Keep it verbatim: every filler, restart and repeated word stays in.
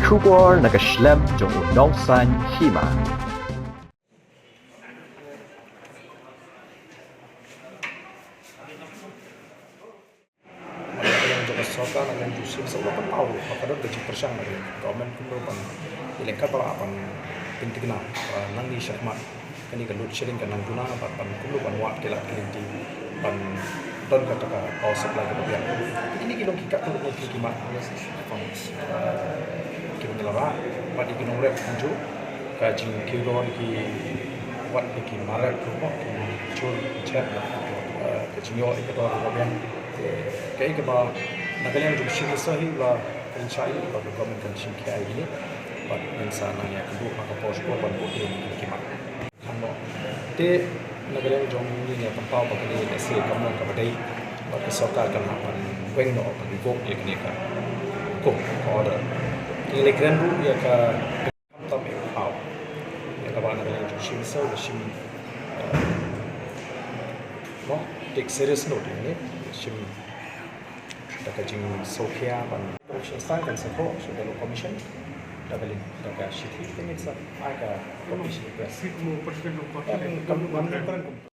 Khubor na ka shlem jong u nongsan hima. Ka liang jong ka sorkar, na ka liang jong u Syiem Sawkmie, la pynpaw ba ka don ka jingpyrshang na ka liang government kumno ban ïaleh katba lah ban pynthikna ba nangne shakhmat kane ka load shedding kan nang duna bad ban kumno ban wad ki lad ki lynti ban don kata ka power supply kaba biang. Kine ki long ki katto katne ki mat kiba ngi la rah bad ki nongrep kumjuh, ka jingkiew dor ki wat ki marep ruh, ki jur ki chet, eh, ka jingïoh ïa ka dor kaba biang. Kaei kaba na ka liang jong u Chief Minister hi la kren shai ba ka government kan shim khia ïa kine bad ngin sa nang ïakynduh ha ka por shipor ban bud ïa kine ki mat. Te na ka liang jong ngi ngi pynpaw ba kane lehse kam long kaba dei bad ka sorkar kan hap ban weng noh ban invoke ïa kane ka hukum, ka order. Ngi la kren ruh ïa ka khamtam ïa u Hau ïa kaba na ka liang jong u Chief Minister u la shim, eh, mo, take serious note ïa kane, shim da ka jingsngewkhia ban, Commission kan sa thoh sha ka Law Commission da ka lin, da ka shithi, te ngin sa ai ka copy sha ka press. Em, kam, kam, kam, kam,